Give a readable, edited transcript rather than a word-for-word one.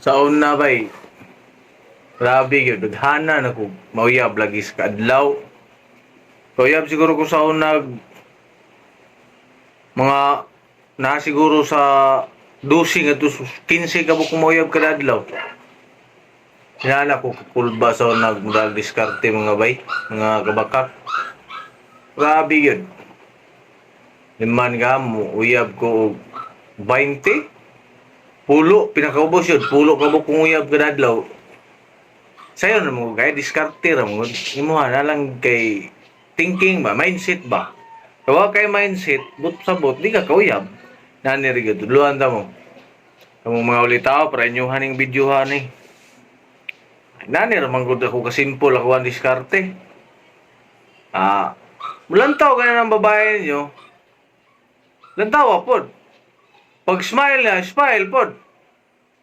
Sa una bay, grabe gyud, daghana na ko mauyab lagi sa kaadlaw. Kauyab siguro ko sa una mga na siguro sa 12 ngadto sa 15 ka buok mauyab kada adlaw. Sinala ko kulba sa una murag diskarte, mga bay, mga kabakak. Grabe gyud. Liman ka mo uyab ko og 20 pulo, pinakaubos yun, pulo ka buok kong uyab kada adlaw. Sayo na mo kay diskarte ra mo imuha na lang kay thinking ba, mindset ba. Kaya kay mindset, but sa but di ka kauyab. Nani ri gyud tudluan ta mo. Kamong mga ulitaw para inyohan ning videohan ni. Nani ra man gud ako kasimple ako ang diskarte. Ah, mulantaw ka na ng babae ninyo. Lantaw pod. Pag smile niya, smile pod.